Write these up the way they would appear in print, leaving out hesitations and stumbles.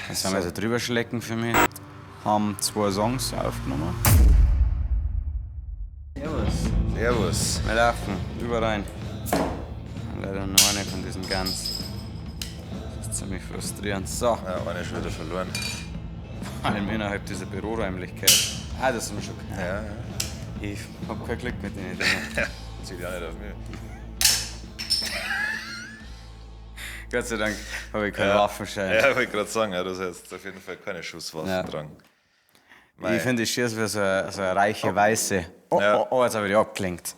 Jetzt haben wir so drüber schlecken für mich. Haben zwei Songs aufgenommen. Servus. Servus. Wir laufen rüber rein. Leider nur eine von diesen Guns. Das ist ziemlich frustrierend. So, Ja, eine schon wieder verloren. vor allem innerhalb dieser Büroräumlichkeit. Ah, das sind wir schon. Ja, ja. Ich hab kein Glück mit den Dingen. Zieht ja nicht auf mich. Gott sei Dank habe ich keinen Waffenschein. Ja, wollte ich gerade sagen, ja, du hast jetzt auf jeden Fall keine Schusswaffen Ja. dran. Ich finde, ich schieße wie so eine reiche Weiße. Oh, Ja. oh, oh, jetzt habe ich die abgelenkt.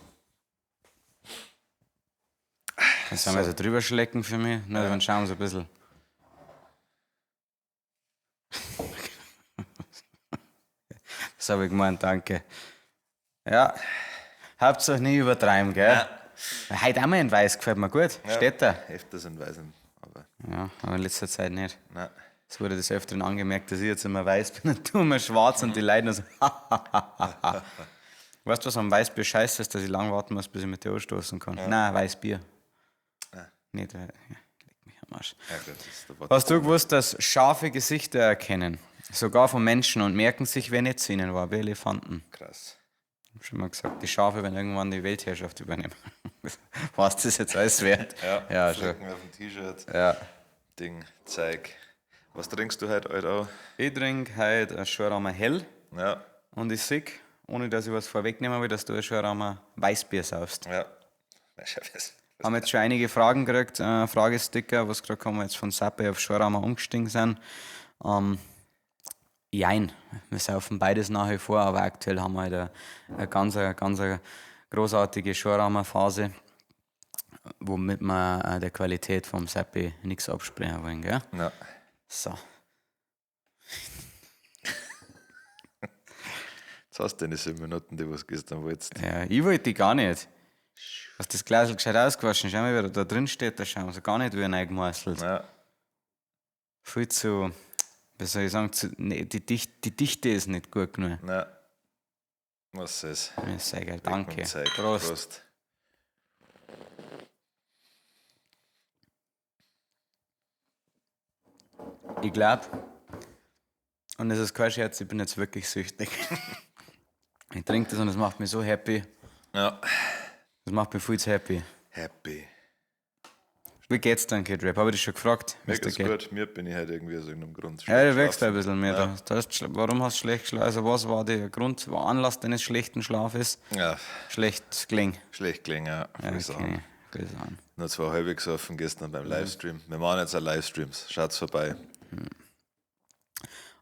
Jetzt haben wir so drüber schlecken für mich. Na, dann schauen wir so ein bisschen. Das habe ich gemeint, danke. Ja, Hauptsache nie übertreiben, gell? Heute auch mal in Weiß, gefällt mir gut. Steht da. Öfters in Weißen, aber Ja, aber in letzter Zeit nicht. nein. Es wurde des Öfteren angemerkt, dass ich jetzt immer weiß bin und du immer schwarz und die Leute nur so. Weißt du, was am Weißbier scheiße ist, dass ich lang warten muss, bis ich mit dir anstoßen kann? Nein, Weißbier. Nicht, ja, leck mich am Arsch. Ja, gut, das ist der Wort. Hast du gewusst, dass Schafe Gesichter erkennen? Sogar von Menschen und merken sich, wer nicht zu ihnen war, wie Elefanten. Krass. Ich hab schon mal gesagt, die Schafe werden irgendwann die Weltherrschaft übernehmen. Was das jetzt alles wert? Ja, ja schon. Flecken auf dem T-Shirt. Ja. Ding, zeig. Was trinkst du heute, heute auch? Ich trinke heute ein Schorama Hell. Ja, Und ich sehe, ohne dass ich was vorwegnehmen will, dass du schon einmal Weißbier saufst. ja. Na, schau, was- Haben jetzt schon einige Fragen gekriegt, Fragesticker, was gerade kommen, jetzt von Sappe auf Schorama umgestiegen sind. Jein, wir saufen beides nach wie vor, aber aktuell haben wir halt eine ganz, eine ganz eine großartige Schorama-Phase, womit wir der Qualität vom Sappi nichts absprechen wollen, gell? Ja. So. Jetzt hast du deine 7 Minuten, die was gestern wolltest. Ja, ich wollte die gar nicht. Hast das Glas gescheit ausgewaschen? Schau mal, wer da drin steht, da schauen wir so gar nicht wie reingemeißelt. Ja, Viel zu, wie soll ich sagen, zu, nee, die Dichte ist nicht gut genug. ja. Was ist? Ja, sehr geil, danke. Zeig. Prost. Prost. Ich glaube, und es ist kein Scherz, ich bin jetzt wirklich süchtig. Ich trinke das und es macht mich so happy. Ja. Das macht mich viel zu happy. Happy. Wie geht's dann, Kid Rap? Habe ich dich schon gefragt? Mir wie's dir geht's geht? gut. Mir bin ich halt irgendwie aus irgendeinem Grund. Ja, du schlecht wirkst ein geschlafen. bisschen mehr. Da. Da hast, warum hast du schlecht geschlafen? Also, was war der Grund, war Anlass deines schlechten Schlafes? Ja, Schlecht gelingen. schlecht gelingen, ja. Ja, Ja, ich sagen. okay. Grüß an. Nur zwei halbe gesoffen gestern beim Livestream. Wir machen jetzt auch Livestreams. Schaut's vorbei.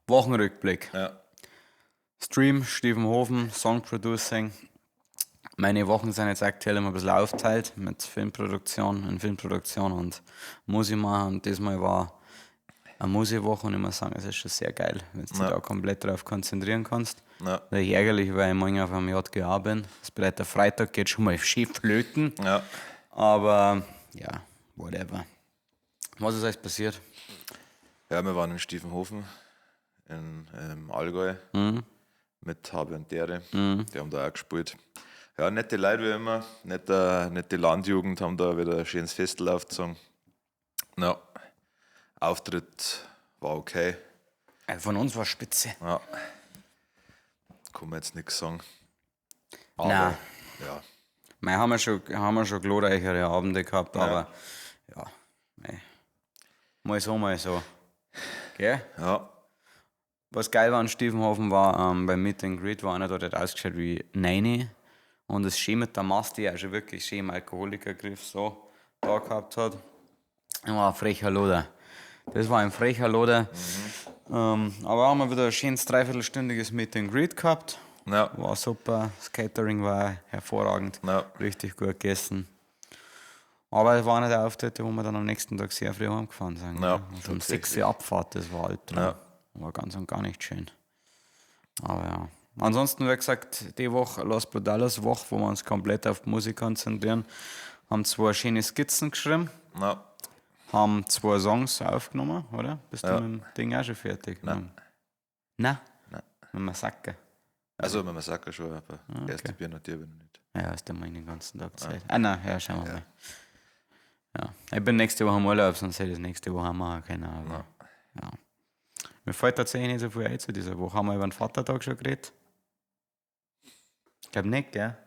Wochenrückblick. Ja. Stream, Stevenhofen, Song Producing. Meine Wochen sind jetzt aktuell immer ein bisschen aufteilt mit Filmproduktion, in Filmproduktion und Musik machen. Und diesmal war eine Musikwoche und ich muss sagen, es ist schon sehr geil, wenn du dich Ja. da komplett drauf konzentrieren kannst. Ja. Natürlich ärgerlich, weil ich morgen auf einem JGA bin. Das bedeutet, der Freitag geht schon mal schön flöten. Ja. Aber ja, whatever. Was ist alles passiert? Ja, wir waren in Stiefenhofen in Allgäu mit Habe und Dere. Die haben da auch gespielt. Ja, nette Leute wie immer. Nette Landjugend haben da wieder ein schönes Festel aufgezogen. Ja. Auftritt war okay. Von uns war spitze. Ja. Kann man jetzt nichts sagen. Aber, Nein. ja. Mei, haben wir schon glorreichere Abende gehabt, aber ja, mei. Mal so, mal so. Gell? Ja. Was geil war an Stiefenhofen war, beim Meet and Greet war einer da, der hat ausgeschaut wie Neini. Und das schön mit der Mast, die er schon wirklich schön im Alkoholikergriff so da gehabt hat. Das war ein frecher Loder. Das war ein frecher Loder. Aber haben wir wieder ein schönes dreiviertelstündiges Meet and Greet gehabt. Ja. War super. Das Catering war hervorragend. Ja. Richtig gut gegessen. Aber es waren nicht Auftritte, wo wir dann am nächsten Tag sehr früh heimgefahren sind. Ja, gell? Also um tatsächlich. 6 Uhr Abfahrt, das war Albtraum. Ja. War ganz und gar nicht schön. Aber ja. Ansonsten, wie gesagt, die Woche Los Brutales Woche, wo wir uns komplett auf die Musik konzentrieren, haben zwei schöne Skizzen geschrieben, Ja. haben zwei Songs aufgenommen, oder? Bist Ja. du mit dem Ding auch schon fertig? Nein. Nein? Nein. Mit dem Massaker. Also, mit Massaker schon, aber erste Bier noch dir bin ich nicht. Ja, hast du mal den ganzen Tag Zeit. Ah, nein, ja, schauen wir mal. Ja. Ich bin nächste Woche im Urlaub, sonst hätte ich es nächste Woche auch machen können. Aber, ja. Mir fällt tatsächlich nicht so viel ein zu dieser Woche. Haben wir über den Vatertag schon geredet? Ich glaube nicht, gell?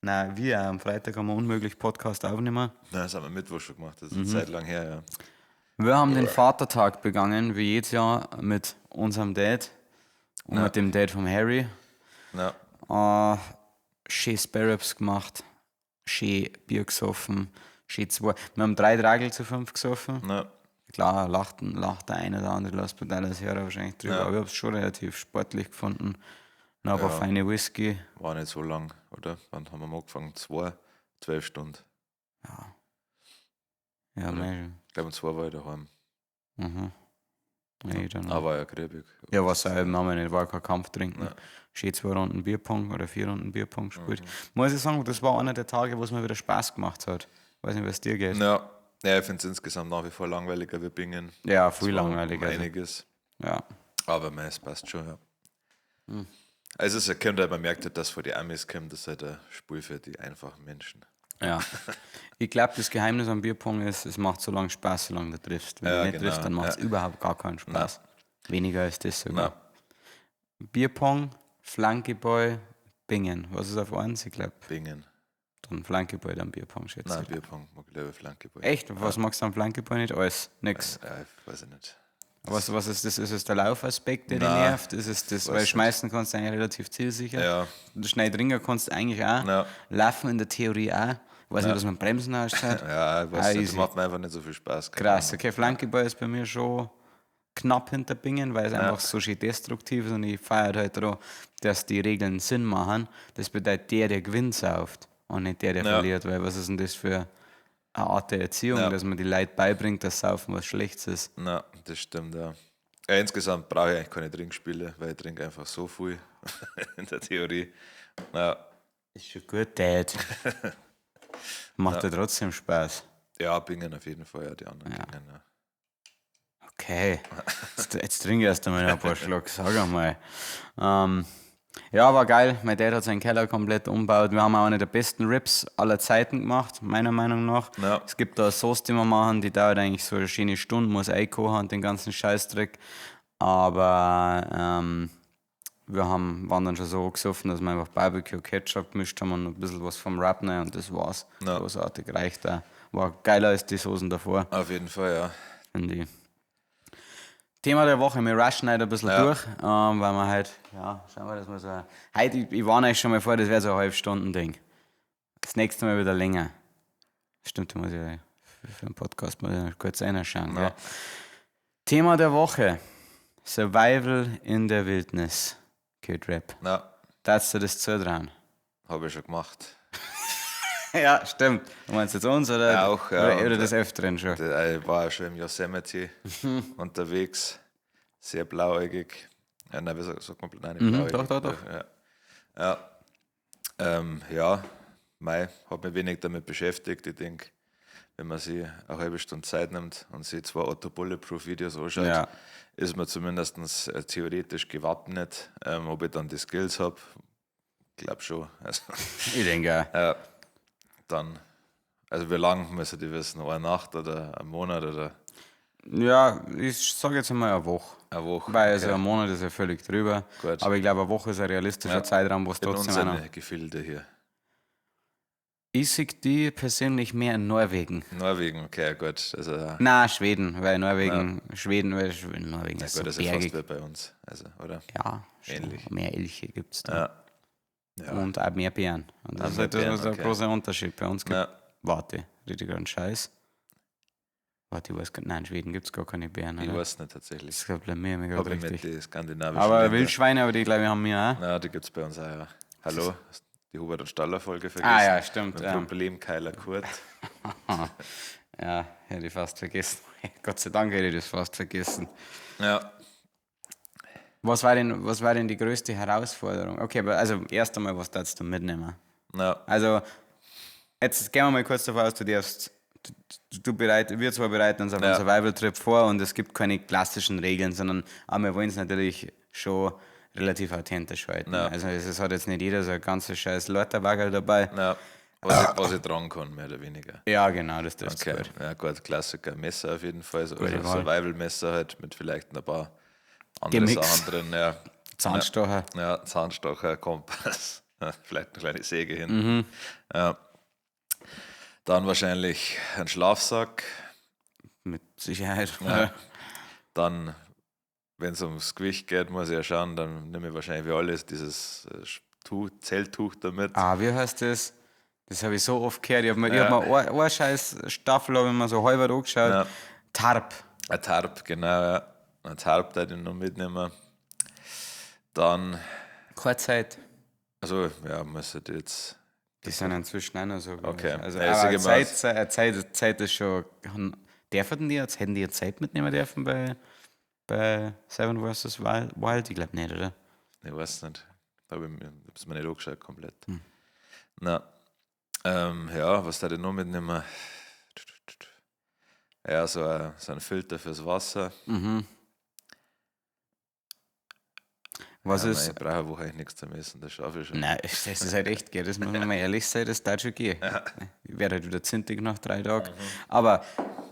Nein, wir am Freitag haben wir unmöglich Podcast aufnehmen. Nein, das haben wir Mittwoch schon gemacht, das ist eine Zeit lang her, ja. Wir haben den Vatertag begangen, wie jedes Jahr, mit unserem Dad und mit dem Dad vom Harry. Ja. Schön Spare Ribs gemacht, schön Bier gesoffen, schön zwei. Wir haben 3 Dragel zu 5 gesoffen. Ja. Klar, lacht der eine oder andere Last but not Hörer wahrscheinlich drüber, aber ich hab's schon relativ sportlich gefunden. Noch ein paar feine Whisky. War nicht so lang, oder? Wann haben wir angefangen? 12 Stunden. Ja. Ja, mei. Ich glaube, um 2 war ich daheim. Mhm. Nee, dann Aber ja, griebig. Ja, was auch eben, haben wir nicht, war kein Kampf trinken. Ja. Schön 2 Runden Bierpong oder 4 Runden Bierpong gespielt. Muss ich sagen, das war einer der Tage, wo es mir wieder Spaß gemacht hat. Weiß nicht, was dir geht. Ja, ja, ich finde es insgesamt nach wie vor langweiliger wie Bingen. Ja, viel Es war langweiliger. Um einiges. Ja. Aber mei, es passt schon, ja. Also es kommt halt, man merkt halt, dass vor die Amis kommt, das ist halt ein Spiel für die einfachen Menschen. Ja. Ich glaube, das Geheimnis am Bierpong ist, es macht so lange Spaß, solange du triffst. Wenn Ja, du nicht genau. triffst, dann macht es überhaupt gar keinen Spaß. Weniger als das sogar. Nein. Bierpong, Flankeball, Bingen. Was ist auf eins? Ich glaube, Bingen. dann Flankeball, dann Bierpong, schätze Nein, ich. Bierpong, mag ich lieber Flankeball. Echt? Was magst du am Flankeball nicht? Alles. Nix. Ja, ich weiß ich nicht. Was ist das? Ist es der Laufaspekt, der dich Nein, nervt? Ist es das, weil nicht. schmeißen kannst du eigentlich relativ zielsicher. Ja. Schnell trinken kannst du eigentlich auch. Ja. Laufen in der Theorie auch. Ich weiß nicht, was man Bremsen heißt. Ja, ich weiß Ah, nicht, das easy. macht mir einfach nicht so viel Spaß. Keine Krass, Ahnung. okay, Flankeball ist bei mir schon knapp hinter Bingen, weil es einfach so schön destruktiv ist und ich feiere halt auch, dass die Regeln Sinn machen. Das bedeutet, der gewinnt, sauft und nicht der Ja. verliert, weil was ist denn das für eine Art der Erziehung, Ja. dass man die Leute beibringt, dass Saufen was Schlechtes ist. Na, das stimmt, ja. Ja, insgesamt brauche ich eigentlich keine Trinkspiele, weil ich trinke einfach so viel in der Theorie. Ja, Ist schon gut, Dad. Macht ja trotzdem Spaß. ja, Bingen auf jeden Fall, ja, die anderen Bingen, ja. Okay, jetzt trinke ich erst einmal noch ein paar Schluck, sag einmal. Ja, war geil. Mein Dad hat seinen Keller komplett umgebaut. Wir haben auch eine der besten Ribs aller Zeiten gemacht, meiner Meinung nach. Ja. Es gibt da eine Sauce, die wir machen, die dauert eigentlich so eine schöne Stunde, muss einkochen und den ganzen Scheißdreck. Aber wir waren dann schon so angesoffen, dass wir einfach Barbecue Ketchup gemischt haben und ein bisschen was vom Rub rein und das war's. Ja. Großartig, reicht auch. War geiler als die Soßen davor, Auf jeden Fall, ja. finde ich. Thema der Woche, wir rushen heute ein bisschen durch, weil wir halt, ja, schauen wir, dass wir so. Heute, ich warne euch schon mal vor, das wäre so ein Halbstunden-Ding. Das nächste Mal wieder länger. Stimmt, da muss ich für den Podcast mal kurz reinschauen. Ja. Gell? Thema der Woche: Survival in der Wildnis. Kid Rap. Na, Darfst du das zutrauen? habe ich schon gemacht. Ja, stimmt. Du meinst jetzt uns oder, Ja, auch, ja. oder, oder Und, des Öfteren schon? Ich war ja schon im Yosemite unterwegs, sehr blauäugig. Ja, nein, wie sagt man, nein, nicht blauäugig. Doch, doch, doch. Ja, ja. Ja, mei, hab mich wenig damit beschäftigt. Ich denke, wenn man sich eine halbe Stunde Zeit nimmt und sich 2 Otto Bulletproof Videos anschaut, Ja. ist man zumindest theoretisch gewappnet. Ob ich dann die Skills hab, glaub schon. Also, Ich denke auch. ja, dann, also wie lange müssen die wissen? Eine Nacht oder einen Monat oder Ja, ich sage jetzt einmal eine Woche. eine Woche? Weil also Okay. ein Monat ist ja völlig drüber. Gut. Aber ich glaube, eine Woche ist ein realistischer Ja. Zeitraum, wo es In trotzdem unsere einer. Gefilde hier. Ich sehe die persönlich mehr in Norwegen. Norwegen, okay, gut. Also, ja, Na, Schweden, weil Norwegen, Schweden, weil Schweden, Norwegen ist gut, so das ist fast bergig. wie bei uns, also, oder? Ja, schon. Ähnlich. Mehr Elche gibt es da. Ja. Ja. Und auch mehr Bären. Und das Auch ist mehr halt das Bären, ist der okay. große Unterschied. Bei uns gibt Ja. Warte, rede ich gerade einen Scheiß. Warte, ich weiß gar nicht. Nein, in Schweden gibt es gar keine Bären. Ich Oder? weiß nicht tatsächlich. Das blamier mich Hab gerade ich mit richtig. die skandinavischen Aber Länder. Wildschweine, aber die glaube ich haben wir auch. Na, die gibt es bei uns auch, ja. Hallo, hast die Hubert und Staller Folge vergessen. Ah ja, stimmt. Mit Ja. Problemkeiler Kurt. Ja, hätte ich fast vergessen. Gott sei Dank hätte ich das fast vergessen. Ja. Was war denn die größte Herausforderung? Okay, aber also erst einmal, was darfst du mitnehmen? Na, Also, jetzt gehen wir mal kurz davon aus, du darfst, du, du bereit, wir zwei bereiten uns auf einen Ja. Survival-Trip vor und es gibt keine klassischen Regeln, sondern aber wir wollen es natürlich schon relativ authentisch halten. Ja. Also es hat jetzt nicht jeder so ein ganzes scheiß Lauterwagel dabei. na, was ich tragen kann, mehr oder weniger. Ja, genau, das trifft's Okay, gut. ja gut, Klassiker, Messer auf jeden Fall, so, Gute also Wahl. Survival-Messer halt mit vielleicht ein paar andere Gimmicks. Sachen drin. Ja. Zahnstocher. Ja, Zahnstocher, Kompass, vielleicht eine kleine Säge hinten. Ja. Dann wahrscheinlich ein Schlafsack. Mit Sicherheit. Ja. Dann, wenn es ums Gewicht geht, muss ich ja schauen, dann nehme ich wahrscheinlich wie alles dieses Zelttuch damit. Ah, wie heißt das? Das habe ich so oft gehört. Ich habe mir, ich hab mir eine scheiß Staffel hab ich mir so halb angeschaut. Ja. Tarp. Ein Tarp, genau, ja. Ein Tarp, da ich noch mitnehmen. Dann, Keine Zeit. also ja, muss ich jetzt. Die sind inzwischen auch noch so. Okay. Also, Ja, ich aber sag immer, Zeit ist schon. Dürfen die jetzt, hätten die jetzt Zeit mitnehmen dürfen bei Seven vs. Wild? Ich glaube nicht, oder? Ich weiß nicht. Da habe ich hab's mir nicht angeschaut komplett. Na. Ja, was da ich noch mitnehmen? Ja, so ein Filter fürs Wasser. Was Ja, ist. nein, ich brauche eine Woche eigentlich nichts zum Essen, das schaffe ich schon. Nein, das ist halt echt, gell, das muss man mal ehrlich sein, das darf schon gehen. Ich werde halt wieder zintig nach 3 Tagen. Aber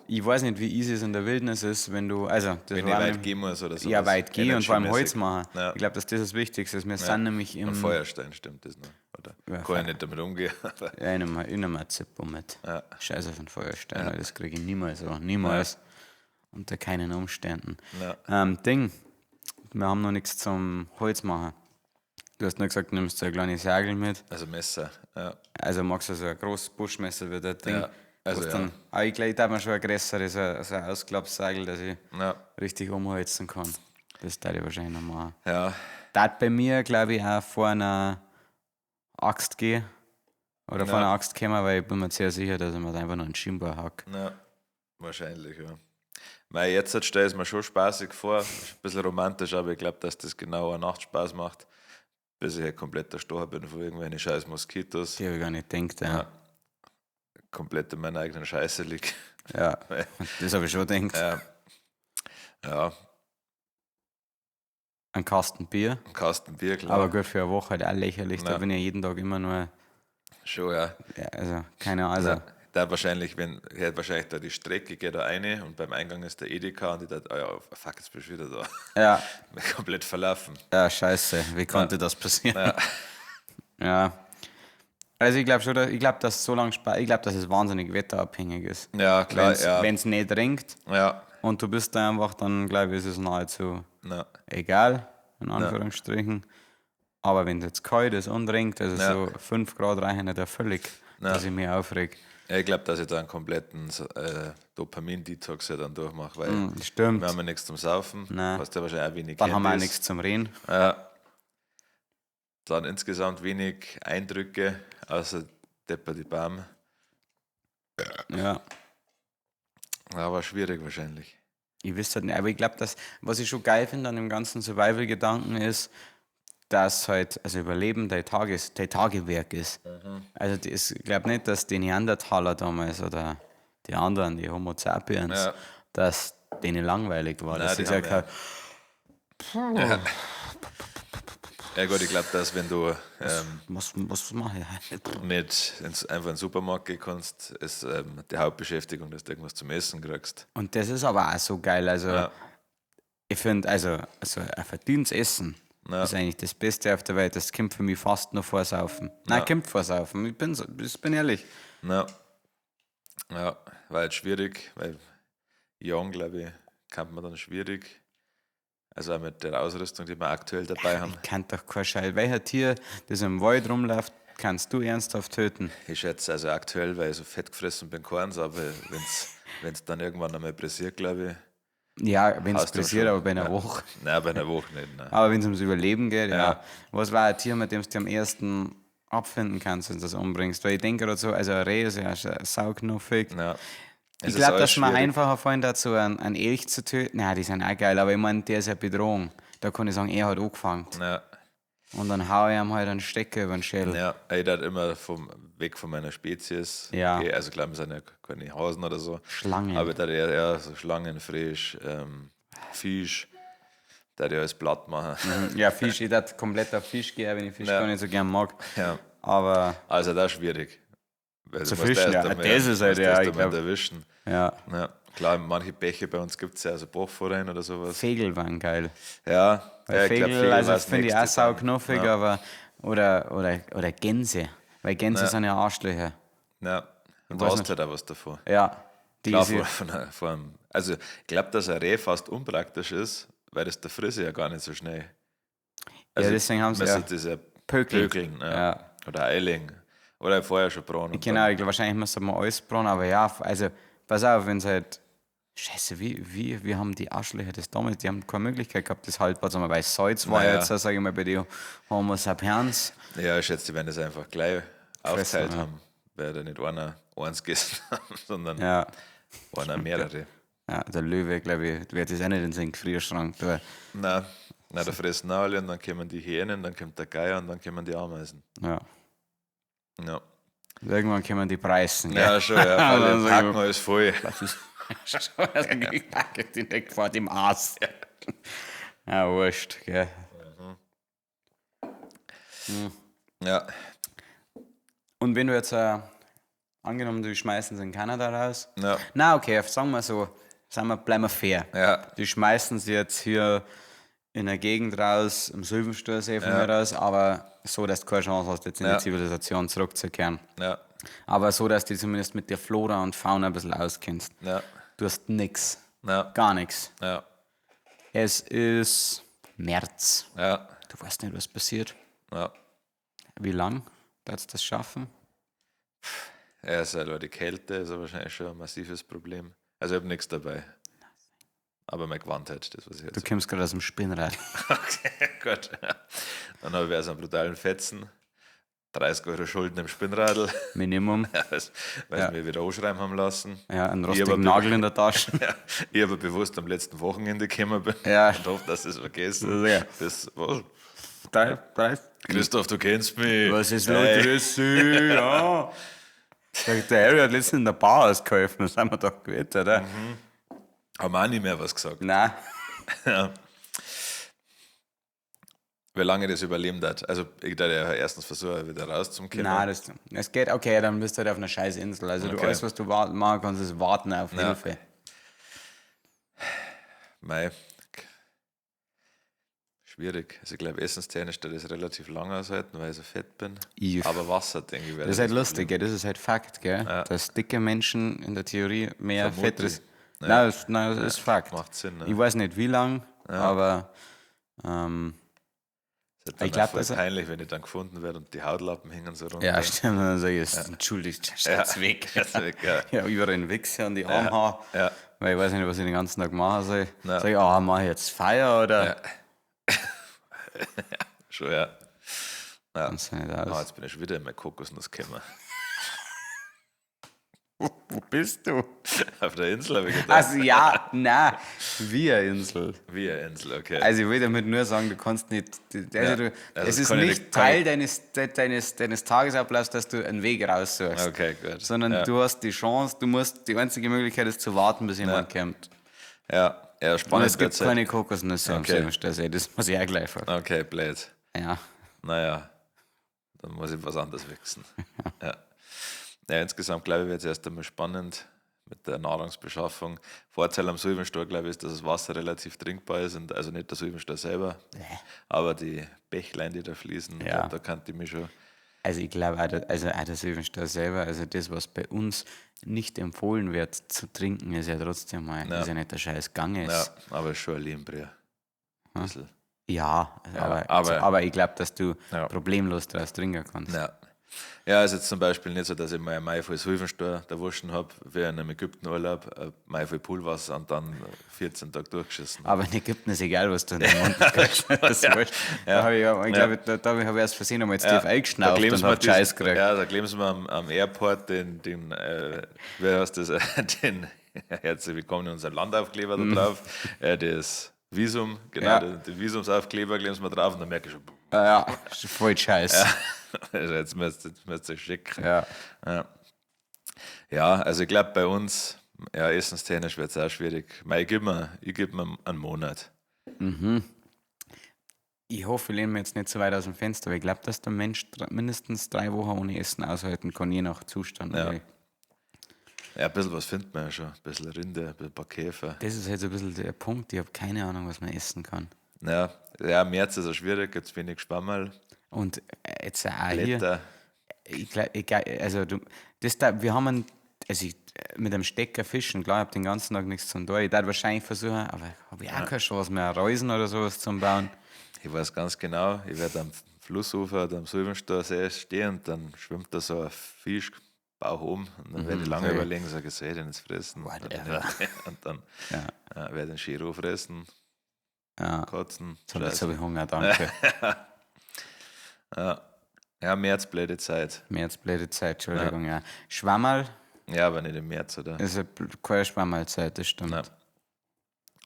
ich weiß nicht, wie easy es in der Wildnis ist, wenn du, also das Wenn ich war weit nämlich- gehen muss oder so. Ja, weit gehen und vor allem Holz machen. machen. Ja. Ich glaube, dass das das Wichtigste ist. Wir sind nämlich im Ein Feuerstein stimmt das noch. Oder? Ja, Kann ich nicht damit umgehen. aber- Ja, ich nehme ein Zippo mit. Ja. Scheiß auf den Feuerstein, weil das kriege ich niemals so. Niemals. Unter keinen Umständen. Ja. Ding, wir haben noch nichts zum Holz machen. Du hast nur gesagt, du nimmst so ein kleines Segel mit. Also Messer, ja. Also magst du so ein großes Buschmesser wie das Ding. Ja, also wo's ja. Dann, aber ich glaube, ich darf mir schon ein größeres, so ein Ausklappsegel, dass ich Ja. richtig umholzen kann. Das darf ich wahrscheinlich noch machen. Ja, Das bei mir, glaube ich, auch vor einer Axt gehen. Oder vor Ja. einer Axt kommen, weil ich bin mir sehr sicher, dass ich mir da einfach noch einen Schienbein hack. ja, wahrscheinlich, ja. Mei, jetzt stelle ich es mir schon spaßig vor, ist ein bisschen romantisch, aber ich glaube, dass das genau eine Nacht Spaß macht, bis ich halt komplett erstochen bin von irgendwelchen scheiß Moskitos, Die habe ich gar nicht gedacht. Ja. Ja. komplett in meiner eigenen Scheiße lieg. Ja. Das habe ich schon gedacht. Ja. Ja, Ein Kasten Bier. ein Kasten Bier, klar. Aber gut, für eine Woche halt auch lächerlich. Da Ja. bin ich ja jeden Tag immer nur. Schon, ja. Ja, also, keine Ahnung. Also, Ja, da wahrscheinlich, wenn, ich hätte wahrscheinlich da die Strecke geht da rein und beim Eingang ist der Edeka und ich dachte, oh ja, fuck, jetzt bist du wieder da. ja, Komplett verlaufen. ja, scheiße. Wie konnte das passieren? Ja. Ja. Also ich glaube schon, dass, ich glaube, dass so lange Spaß, ich glaube, dass es wahnsinnig wetterabhängig ist. Ja, klar, Wenn's, ja. Wenn's nicht regnet Ja, und du bist da einfach, dann glaube ich, ist es nahezu na, egal, in Anführungsstrichen. Aber wenn es jetzt kalt ist und regnet, also Ja. so 5 Grad reichen nicht ja völlig, dass ich mich aufreg. Ja, ich glaube, dass ich da einen kompletten Dopamin-Detox ja dann durchmache, weil Stimmt. wir haben ja nichts zum Saufen, Nein. hast ja wahrscheinlich auch wenig Dann haben wir auch Handys. nichts zum Reden. Ja. Dann insgesamt wenig Eindrücke, außer Depper die Bam. Ja. Ja, war schwierig wahrscheinlich. Ich wüsste halt nicht, aber ich glaube, dass, was ich schon geil finde an dem ganzen Survival-Gedanken ist, dass halt, also Überleben dein Tagewerk ist. Mhm. Also das, ich glaube nicht, dass die Neandertaler damals oder die anderen, die Homo sapiens, Ja. dass denen langweilig war. Nein, dass sie die gesagt haben haben, Ja. Ja gut, ich glaube, dass wenn du was mache ich? nicht einfach in den Supermarkt gehen kannst, ist die Hauptbeschäftigung, dass du irgendwas zum Essen kriegst. Und das ist aber auch so geil. Also Ja. ich finde, also ein verdientes Essen Ja. ist eigentlich das Beste auf der Welt. Das kommt für mich fast noch vor Saufen. Nein, kommt vor Saufen. Ich bin, so, ich bin ehrlich. Ja. Ja, war jetzt schwierig, weil Jong, glaube ich, kann man dann schwierig. Also auch mit der Ausrüstung, die wir aktuell dabei haben. Ich kann doch kein Scheiß. Welcher Tier, das im Wald rumläuft, kannst du ernsthaft töten? Ich schätze also aktuell, weil ich so fett gefressen bin, keins, aber wenn es dann irgendwann einmal pressiert, glaube ich. Ja, wenn es Hast du passiert, schon. aber bei einer Ja. Woche. Nein, bei einer Woche nicht. Nein. Aber wenn es ums Überleben geht, ja. Ja. Was war ein Tier, mit dem du dich am ersten abfinden kannst, wenn du das umbringst? Weil ich denke gerade so, also ein Reh ist ja sauknuffig. Ja. Es Ich ist glaube, alles dass man schwierig. einfacher fallen dazu, einen Elch zu töten. Nein, die sind auch geil, aber ich meine, der ist ja Bedrohung. Da kann ich sagen, er hat angefangen. Ja, Und dann hau ich ihm halt einen Stecker über den Schädel. ja, ich halt immer weg von meiner Spezies. Ja. gehen. Also klar, wir sind ja keine Hasen oder so. Schlangen. Aber da eher, ja, so Schlangen, Frisch, Fisch, da ich alles platt machen. Ja, Fisch, ich darf komplett auf Fisch gehen, wenn ich Fisch Ja. gar nicht so gern mag. Ja. Aber Also das ist schwierig. Weil Zu du musst fischen, erst ja. einmal- Das ist halt, musst ja, erst ich einmal glaub- erwischen. ja, Ja, Klar, manche Bäche bei uns gibt es ja, also Bachforellen oder sowas. Fegel waren geil. Ja, Weil ja, ich glaub, Fegel, Fegel also war's finde ich auch nächste dann. sauknuffig, Ja. aber oder Gänse. Weil Gänse sind ja Arschlöcher. Ja. Und du Weiß hast nicht. halt auch was davon. Ja. Die Klar, ist ja- vor einem, also ich glaube, dass ein Reh fast unpraktisch ist, weil das der Frische ja gar nicht so schnell. Also ja, deswegen haben sie müssen ja das ja Pökeln. pökeln. Ja. Ja. Oder Eiling. Oder vorher schon braun. und Genau, ich glaub, wahrscheinlich müsste man alles brauen, aber ja, also pass auf, wenn es halt. Scheiße, wie haben die Arschlöcher das damals? Die haben keine Möglichkeit gehabt, das haltbar zu machen, weil Salz war ja Naja. jetzt, sage ich mal, bei den Homo sapiens. Dann, ja, ich schätze, die werden das einfach gleich aufgeteilt ja. haben. Weil da nicht einer eins gegessen haben, sondern Ja, einer mehrere. ja, der Löwe, glaube ich, wird das auch nicht in seinen Gefrierschrank tun. Nein, nein, da fressen auch alle und dann kommen die Hähnen, dann kommt der Geier und dann kommen die Ameisen. Ja. Ja, Irgendwann kommen die Preisen. gell? ja schon, ja. Dann Alle sag ich packen alles voll. Also, ich packe direkt vor dem Aas. Ja, wurscht, gell. Ja, Und wenn du jetzt, angenommen, du schmeißen sie in Kanada raus. ja, Na, okay, sagen wir so, sagen wir, bleiben wir fair. ja, Die schmeißen sie jetzt hier in der Gegend raus, im Sylvenstursee von mir aus, aber so, dass du keine Chance hast, jetzt in Ja. die Zivilisation zurückzukehren. ja, Aber so, dass du dich zumindest mit der Flora und Fauna ein bisschen auskennst. ja, Du hast nix. ja, Gar nichts. ja, Es ist März. ja, Du weißt nicht, was passiert. ja. Wie lang darfst du das schaffen? Ja, ist halt, weil die Kälte ist ja wahrscheinlich schon ein massives Problem. Also ich habe nichts dabei. Aber mein Gewand halt, das was ich Du jetzt. kommst gerade aus dem Spinnrad. Okay, gut. Dann habe ich also einen brutalen Fetzen. 30 Euro Schulden im Spinnradl, Minimum. ja, weil sie mir wieder anschreiben haben lassen. Ja, einen Ich rostigen aber Nagel in der Tasche. Ja, ich aber bewusst am letzten Wochenende gekommen bin Ja. und hoffe, dass sie es vergessen. Ja. Das, was? Drei, drei. Christoph, du kennst mich. Was ist los, Hey. Grüß dich, ja. Der Harry hat letztens in der Bar ausgeholfen, das haben wir doch gewählt, oder? Haben wir auch nicht mehr was gesagt. Nein. Wie lange das überlebt hat. Also, ich dachte ja erstens versuchen, wieder rauszukommen. Nein, das geht, okay, dann bist du halt auf einer scheiß Insel. Also du Okay. alles, was du machen kannst, ist warten auf Ja. Hilfe. Mei. Schwierig. Also, ich glaube, essenstechnisch da das relativ lang aushalten, weil ich so fett bin. Ich- Aber Wasser, denke ich, wäre Das ist halt lustig, gell? Das ist halt Fakt, gell? Dass dicke Menschen in der Theorie mehr Vermutlich. Fett ist. Nein, das ist Fakt. Macht Sinn, ne? Ich weiß nicht, wie lang, aber Ist halt dann Ich glaub, auch voll dass er- peinlich, wenn ich dann gefunden werde und die Hautlappen hängen so runter. ja, stimmt. Dann sag ich, entschuldigt, ja. weg. Ist weg, ja. Ja, über den Wichser und die Armhaare. Ja. Weil ich weiß nicht, was ich den ganzen Tag machen soll. Ja. Sag ich, ah, mach ich jetzt Feier oder? Ja. Schon, ja. Ja. Kannst du nicht Ah, aus. jetzt bin ich schon wieder in meine Kokosnuss gekommen. Wo bist du? Auf der Insel habe ich gedacht. Also ja, nein, wir Insel. Wie eine Insel, okay. Also ich will damit nur sagen, du kannst nicht, also Ja. du, Also es das ist kann ich nicht nicht- kann Teil ich- deines Tagesablaufs, dass du einen Weg raussuchst. okay, gut. Sondern ja. du hast die Chance, du musst, die einzige Möglichkeit ist zu warten, bis jemand kommt. Ja, ja, Und spannend es gibt wird's halt. keine Kokosnüsse am Okay. Silberstersee, das muss ich auch gleich fragen. Okay, blöd. Ja. Naja, dann muss ich was anderes wichsen. ja. Ja, insgesamt glaube ich, wird es erst einmal spannend mit der Nahrungsbeschaffung. Vorteil am Sulvenstock, glaube ich, ist, dass das Wasser relativ trinkbar ist und also nicht der Sulvenstock selber, aber die Bächlein, die da fließen, Ja. da kannte ich mich schon. Also ich glaube auch, also auch der Silbenstall selber, also das, was bei uns nicht empfohlen wird zu trinken, ist ja trotzdem mal, ist ja nicht der scheiß Ganges. Ja, aber ist schon ein Lehmbrühe. Hm? Bisschen. Ja, aber, aber- aber ich glaube, dass du Ja. problemlos daraus trinken kannst. Ja. Ja, ist jetzt zum Beispiel nicht so, dass ich mal ein Mai voll Sulvenstock da waschen habe, während einem Ägyptenurlaub, ein Mai voll Poolwasser und dann 14 Tage durchgeschissen. Aber in Ägypten ist egal, was du in den Mund kriegst. Das ist wurscht. Da habe ich, ich glaube, da habe ich erst versehen einmal jetzt tief eingeschnauft kleben und sie mir habe Scheiß diesen- gekriegt. Ja, da kleben sie mir am Airport den wie heißt das, den herzlich willkommen in unser Landaufkleber da drauf, das Visum, genau, Mhm. Ja. den Visumsaufkleber kleben sie mir drauf und dann merke ich schon, Ja, ist voll Scheiß. also jetzt müsst ihr schick. Ja. Ja. Ja, also ich glaube bei uns, ja, essenstechnisch wird es auch schwierig. Mei, ich geb mir einen Monat. Ich hoffe, ich lehne mir jetzt nicht so weit aus dem Fenster, aber ich glaube, dass der Mensch mindestens 3 Wochen ohne Essen aushalten kann, je nach Zustand. Ja. natürlich. Ja, ein bisschen was findet man ja schon. Ein bisschen Rinde, ein bisschen ein paar Käfer. Das ist halt so ein bisschen der Punkt. Ich habe keine Ahnung, was man essen kann. Ja, ja, März ist auch schwierig, gibt es wenig Schwammerl, Und jetzt auch hier. Blätter. Ich, glaub- ich, glaub, also du, das da, wir haben einen, also ich, mit einem Stecker fischen, klar, ich habe den ganzen Tag nichts zum tun. Ich darf wahrscheinlich versuchen, aber habe ich auch keine Chance mehr, Reusen oder sowas zum Bauen. Ich weiß ganz genau, ich werde am Flussufer oder am Silbenstersee stehen und dann schwimmt da so ein Fisch Bauch um und dann werde ich lange okay. überlegen, sage ich, soll ich den jetzt fressen? Whatever. Und dann Ja. werde ich den Shiro fressen, Ja, kotzen. jetzt habe Scheiße. ich Hunger, danke. Ja. Ja, März, blöde Zeit. März, blöde Zeit, Entschuldigung, ja. Schwammerl Ja, aber nicht im März, oder? ist ja keine Schwammerlzeit, das stimmt. Nein.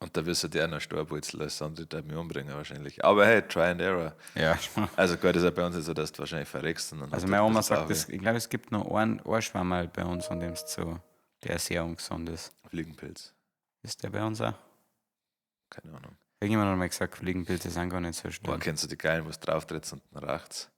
Und da wirst du dir auch noch Steuerbeutel, als andere die mich umbringen wahrscheinlich. Aber hey, try and error. Ja. Also gut, ist ja bei uns so, dass du wahrscheinlich verreckst. Und dann Also hat meine das Oma ein bisschen sagt, das, ich glaube, es gibt noch einen Schwammerl bei uns, an dem es so, der sehr ungesund ist. Bauchweh. Fliegenpilz. Ist der bei uns auch? Keine Ahnung. Irgendjemand hat mal gesagt, Fliegenpilze sind gar nicht so Boah, schlimm. kennst du die geilen, wo es drauf trittst und dann racht's?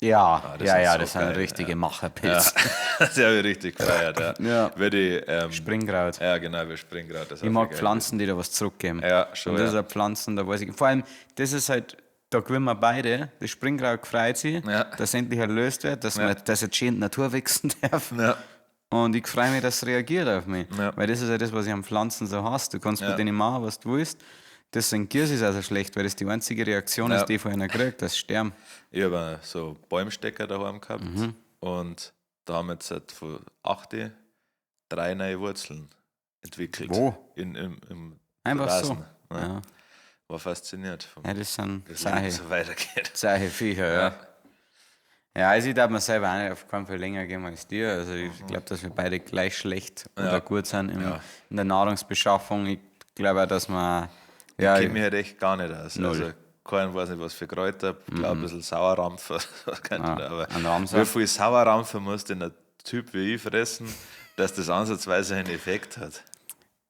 Ja, Ah, das ja, sind ja, so das sind geil, richtige ja. Macherpilze. Das habe ich richtig gefeiert, ja. Ja. Würde ich, Springkraut. Ja, genau, wir Springkraut. Das Ich mag Pflanzen, die da was zurückgeben. Ja, schon, Und das ist ja. eine Pflanzen, da weiß ich. Vor allem, das ist halt, da gewinnen wir beide. Das Springkraut freut sich, Ja. dass endlich erlöst wird, dass, man, dass jetzt schön die Natur wachsen darf. Ja. Und ich freue mich, dass es reagiert auf mich. Ja. Weil das ist ja das, was ich an Pflanzen so hasse. Du kannst Ja. mit denen machen, was du willst. Deswegen Girs ist also schlecht, weil das die einzige Reaktion Ja. ist, die ich von einer kriege, das Sterben. Ich habe so Bäumstecker daheim gehabt und da haben jetzt seit von 8 drei neue Wurzeln entwickelt. Wo? Im Einfach so. Rasen. Ja. Ja. War fasziniert, vom, Ja, das sind das Leben Sache. so weitergeht. Zähe Viecher, ja. Ja, also ich darf mir selber auch nicht auf keinen Fall länger geben als dir. Also ich glaube, dass wir beide gleich schlecht oder gut sind in der Nahrungsbeschaffung. Ich glaube auch, dass man ja, Ich kenne mich halt echt gar nicht aus. Null. Also keiner weiß nicht, was für Kräuter, ich glaube ein bisschen Sauerrampfer, was könnte Ah, da, aber ein Ramser. wie viel Sauerrampfer muss denn ein Typ wie ich fressen, dass das ansatzweise einen Effekt hat?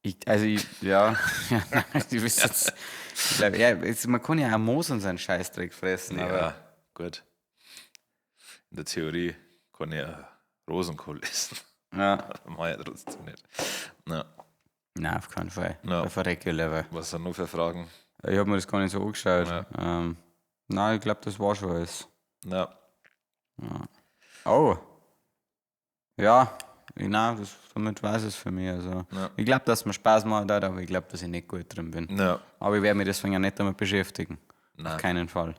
ich, also ich, ja, ja, du bist jetzt, ich glaub, ja, jetzt, man kann ja auch Moos und seinen Scheißdreck fressen, aber Ja, gut. In der Theorie kann ich ja Rosenkohl essen. ja. Mach ich trotzdem nicht. Na, Nein, auf keinen Fall. Ja. Da verrecke ich lieber. was sind noch für Fragen? Ich habe mir das gar nicht so angeschaut. Ja. Nein, ich glaube, das war schon alles. Na, Oh. Ja, nein, das, damit weiß es für mich. Also, Ja. Ich glaube, dass mir Spaß macht, hat, aber ich glaube, dass ich nicht gut drin bin. na, Aber ich werde mich deswegen auch nicht damit beschäftigen. Nein. Auf keinen Fall.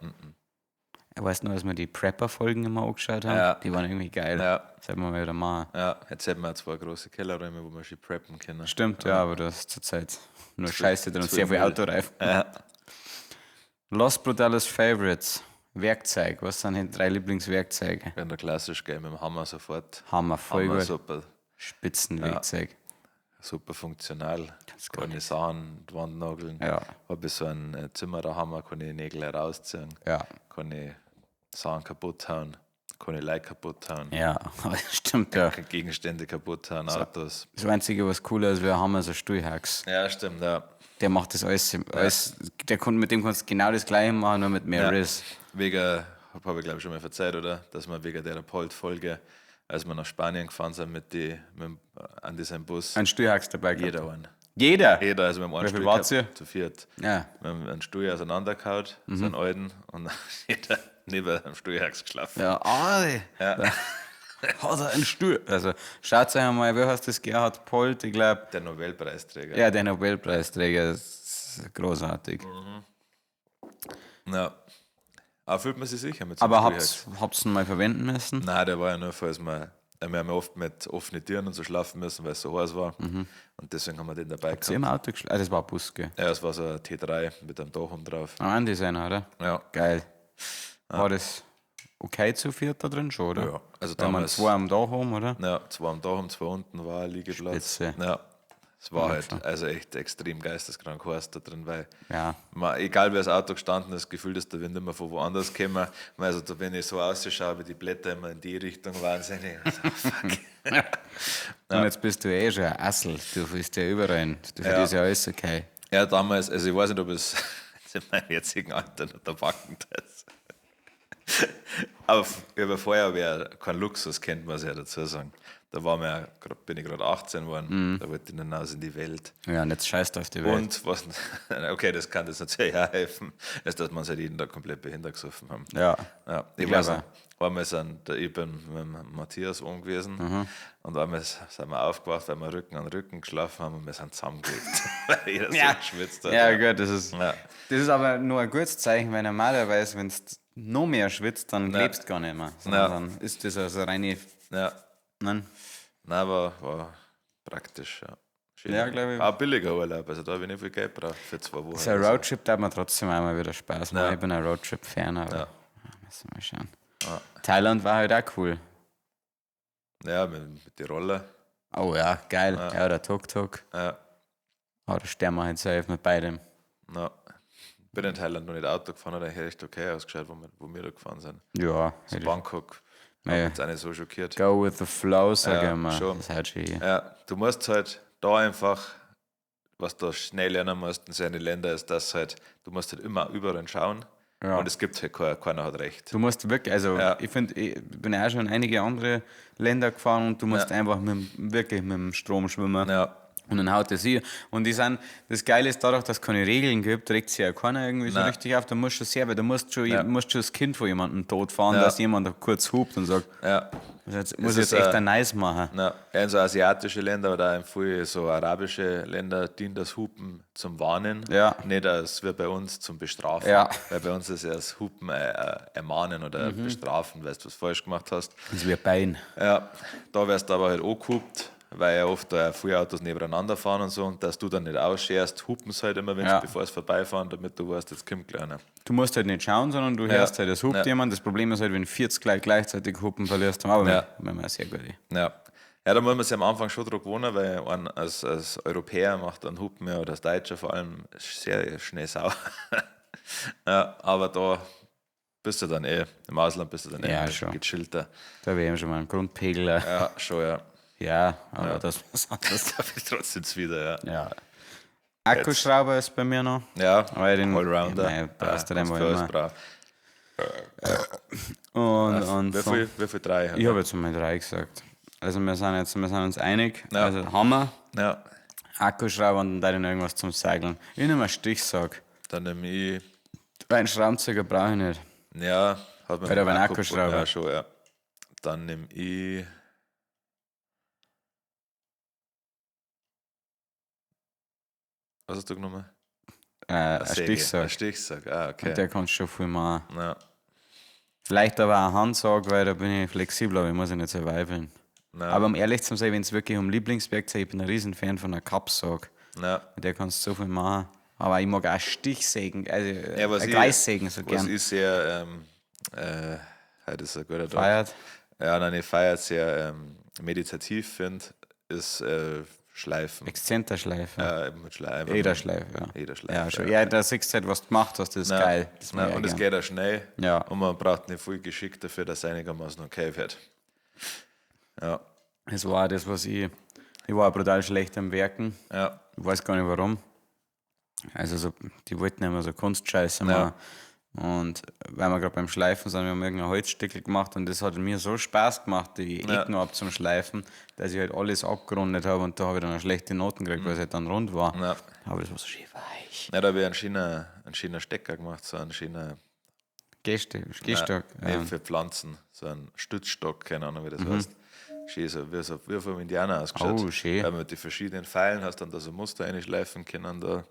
Ich weiß nur, dass wir die Prepper-Folgen immer angeschaut haben. Ja. Die waren irgendwie geil. Ja. Das sollten wir mal wieder machen. ja, jetzt hätten wir auch zwei große Kellerräume, wo wir schön preppen können. Stimmt, ja, aber das ist zurzeit nur Scheiße drin und zu sehr viel Müll. Autoreifen. Ja. Los Brutales Favorites. Werkzeug. Was sind die drei Lieblingswerkzeuge? Wenn der klassisch geil mit dem Hammer sofort. Hammer, voll Hammer, gut. super, Spitzenwerkzeug. super funktional. Kannst gar Kann ich Sachen, die Wand nageln. Ja. Habe ich so einen Zimmererhammer, kann ich Nägel rausziehen. Ja. Kann ich Sachen kaputt hauen. Kann ich Leute kaputt hauen. Ja, stimmt, ja. Kann Gegenstände kaputt hauen, Autos. Das Einzige, was cooler ist, wir haben so Stuhlhacks. Ja, stimmt, ja. Der macht das alles, alles der kann, mit dem kannst du genau das gleiche machen, nur mit mehr Ja. Riss. Wegen, habe ich glaube ich schon mal verzeiht, oder? Dass wir wegen der Polt-Folge, als wir nach Spanien gefahren sind mit, die, mit dem, an diesem Bus, Ein Stuhlhacks dabei gehabt. jeder einen. Jeder? Jeder, also mit dem einen Wie viel Stuhl wart gehabt, ihr? zu viert. Ja. Wir haben einen Stuhl auseinandergehauen, so einen alten, und dann jeder neben dem Stuhlhacks geschlafen. Ja, ah, Ja. Hat er einen Stuhl. Also, schaut euch einmal, wer heißt das? Gerhard Polt, ich glaube. Der Nobelpreisträger. Ja, der Nobelpreisträger, das ist großartig. Ja. Aber fühlt man sich sicher mit so einem Aber Stuhlhacks? habt's ihn mal verwenden müssen? Nein, der war ja nur, falls wir, wir haben ja oft mit offenen Türen und so schlafen müssen, weil es so heiß war. Und deswegen haben wir den dabei Habt ihr gehabt. im Auto geschlafen? Ah, das war ein Bus, gell? Ja, es war so ein T3 mit einem Dach oben drauf. Ah, ein Designer, oder? Ja. Geil. War das okay zu viert da drin schon, oder? Ja, also Weil man damals- zwei am Dach haben, oder? Ja, zwei am Dach und zwei unten war ein Liegeplatz. Spitze. Ja, es war halt also echt extrem geisteskrank heiß da drin, weil Ja. man, egal wer das Auto gestanden ist, gefühlt ist der Wind immer von woanders gekommen. Also da, wenn ich so ausschaue, wie die Blätter immer in die Richtung waren, sind ich so, fuck. Und jetzt bist du eh schon ein Assel. Du bist ja überall. hin. Du für dich ist ja alles okay. Ja, damals, also ich weiß nicht, ob es in meinem jetzigen Alter noch der Backen ist. Aber über Feuerwehr, kein Luxus, kennt man es ja dazu sagen. Da war mir ja grad, bin ich gerade 18 geworden, da wollte ich dann hinaus in die Welt. Ja, und jetzt scheißt auf die Welt. Und was, okay, das kann das natürlich auch helfen, ist, dass wir uns halt jeden Tag komplett behindert gesoffen haben. Ja. Ja, ich glaub weiß auch. noch, einmal sind, da, ich bin mit dem Matthias oben gewesen und einmal sind wir aufgewacht, weil wir Rücken an Rücken geschlafen haben und wir sind zusammengelegt, weil jeder so geschwitzt hat. Ja, gut, das ist, Ja. das ist aber nur ein gutes Zeichen, weil normalerweise, wenn du noch mehr schwitzt, dann lebst du gar nicht mehr. Sondern Ja. dann ist das also reine. Ja. Nein. Nein, war praktisch, ja. Schön. Ja, glaub ich. Auch billiger Urlaub, also da habe ich nicht viel Geld gebraucht für 2 Wochen. So ein oder so. Roadtrip darf mir trotzdem einmal wieder Spaß machen. Ja. Ich bin ein Roadtrip-Fan, aber Ja. ja, müssen wir mal schauen. Thailand war halt auch cool. Ja, mit den Roller. Oh ja, geil. Ja, der Tuk-Tuk. Ja, Aber da sterben wir halt safe mit beidem. na. Bin in Thailand noch nicht Auto gefahren, hat eigentlich recht okay ausgeschaut, wo wir da gefahren sind. Ja, So hätte ich- Bangkok. Ja. Hat mich jetzt auch nicht so schockiert. Go with the flow, sag Ja, ich immer. schon. Das ist halt schon hier. Ja, du musst halt da einfach, was du schnell lernen musst in seinen Ländern, ist, dass halt, du musst halt immer überall schauen. Ja. Und es gibt halt keiner hat recht. Du musst wirklich, also Ja. ich finde, ich bin ja auch schon in einige andere Länder gefahren und du musst einfach wirklich mit dem Strom schwimmen. Ja. Und dann haut es hier. Und die sind, das Geile ist dadurch, dass es keine Regeln gibt, regt sich ja keiner irgendwie so Nein. richtig auf. Da musst du schon sehr, weil du musst schon, Ja. musst schon das Kind von jemandem totfahren, Ja. dass jemand da kurz hupt und sagt, Ja. jetzt muss Es jetzt ist, echt ein Nice machen. Na, ja, in so asiatische Länder oder auch in viele so arabische Länder dient das Hupen zum Warnen, Ja. nicht als wie bei uns zum Bestrafen. Ja. Weil bei uns ist ja das Hupen ermahnen oder bestrafen, weil du was falsch gemacht hast. Das ist wie ein Bein. Ja, da wirst du aber halt auch gehupt, weil ja oft da viele Autos nebeneinander fahren und so und dass du dann nicht ausscherst, hupen sie halt immer, wenn's, Ja. bevor sie vorbeifahren, damit du weißt, jetzt kommt gleich einer. Du musst halt nicht schauen, sondern du hörst halt, es hupt Ja. jemand. Das Problem ist halt, wenn 40 gleichzeitig hupen, verlierst du. Aber Ja. wir haben eine sehr gute. Ja. Ja, da muss man sich am Anfang schon drauf gewöhnen, weil ein, als Europäer macht ein Hupen ja, oder als Deutscher vor allem sehr schnell sauer. Ja, aber da bist du dann eh, im Ausland bist du dann eh Ja, schon. gechillter. Da habe ich eben schon mal einen Grundpegel. Ja, Ja, schon, ja. aber das ist was anderes. Da bin ich trotzdem zuwider, ja. Ja. Akkuschrauber ist bei mir noch. Ja, Aber den- Allrounder. Ja, mei, brauchst du den was wohl für alles immer. braucht. Und Wie so. viel, drei? Ich habe jetzt mal drei gesagt. Also wir sind jetzt, wir sind uns einig. Ja. Also Hammer, Ja, Akkuschrauber und dann da noch irgendwas zum Segeln. Ich nehme einen Stichsack. dann nehme ich, Einen Schraubenzieher brauche ich nicht. ja, hat man Weil da war ein Akku- Akkuschrauber. Ja, schon, ja. Dann nehme ich, was hast du genommen? Ein Säge. Stichsack. Ein Stichsack, ah, okay. Und der kannst schon viel machen. Ja, Vielleicht aber auch Handsack, weil da bin ich flexibel, aber ich muss ja nicht survivalen. ja, Aber um ehrlich zu sein, wenn es wirklich um Lieblingswerkzeug, ich bin ein Riesenfan von einer Kappsack. ja. Mit der kannst du so viel machen. Aber ich mag auch Stichsägen, also Ja, was ich- Kreissägen so Was gern. ich sehr, heute ist ein guter Tag. Feiert. Ja, nein, ich feiert sehr meditativ finde, ist Schleifen. Exzenterschleife. Ja, eben mit Schleifen. Ederschleife, ja. Ederschleife, Ja, schon. ja. Ja, da siehst du halt, was du gemacht hast, das ist Ja, geil. Das mag ja, ich und es gern. geht auch schnell. Ja. Und man braucht nicht viel Geschick dafür, dass es einigermaßen okay wird. Ja, Das war das, was ich. Ich war brutal schlecht am Werken. ja, Ich weiß gar nicht warum. Also so, die wollten immer so Kunstscheiße Ja. machen. Und weil wir gerade beim Schleifen sind, wir haben irgendein Holzstickel gemacht und das hat mir so Spaß gemacht, die Ja. Ecken abzuschleifen, dass ich halt alles abgerundet habe und da habe ich dann eine schlechte Noten gekriegt, weil es halt dann rund war. ja. Aber das war so schön weich. Ja, da habe ich einen schönen Stecker gemacht, so einen schönen Gehstock. Nee, Ja. für Pflanzen, so einen Stützstock, keine Ahnung, wie das heißt. Schön, so wie vom Indianer ausgeschaut. Mhm. Oh, schön. Weil mit den verschiedenen Pfeilen hast dann da so Muster einschleifen können. Da.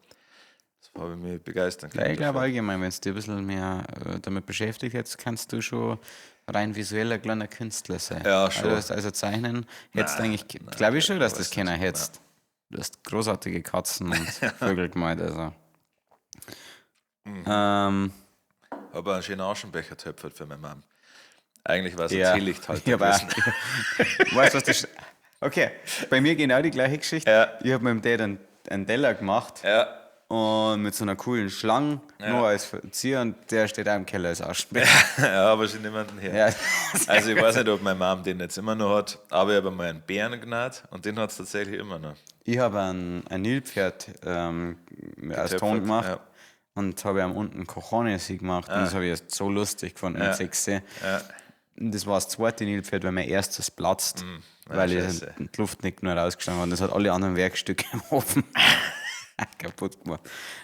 Das habe ich mich begeistern können. Ja, ich glaube dafür. allgemein, wenn du dich ein bisschen mehr damit beschäftigt hättest, kannst du schon rein visuell ein kleiner Künstler sein. Ja, schon. Also zeichnen hättest du Nein, eigentlich, nein, glaube ich schon, dass weiß das keiner nicht. hättest. Du hast großartige Katzen und Vögel gemalt, also. Mhm. Habe einen schönen Aschenbecher töpfert für meine Mom. Eigentlich war es Ja. ein Teelichthalter Ich hab auch- gewesen. Weißt du, was das. Okay, bei mir genau die gleiche Geschichte. Ja. Ich habe mit dem Dad einen Teller gemacht Ja, und mit so einer coolen Schlange, nur als Verzieher, und der steht auch im Keller als Aschenbecher. ja, aber schon niemanden her. Ja. Also ich weiß nicht, ob meine Mom den jetzt immer noch hat, aber ich habe einmal einen Bären genannt und den hat es tatsächlich immer noch. Ich habe ein Nilpferd aus Ton gemacht ja. und habe am unten Cojones gemacht. Und das habe ich erst so lustig gefunden mit 6. Ja. Das war das zweite Nilpferd, weil mein erstes platzt, Ja, weil ich scheiße. die Luft nicht genug rausgestanden habe. Und das hat alle anderen Werkstücke im Ofen kaputt gemacht.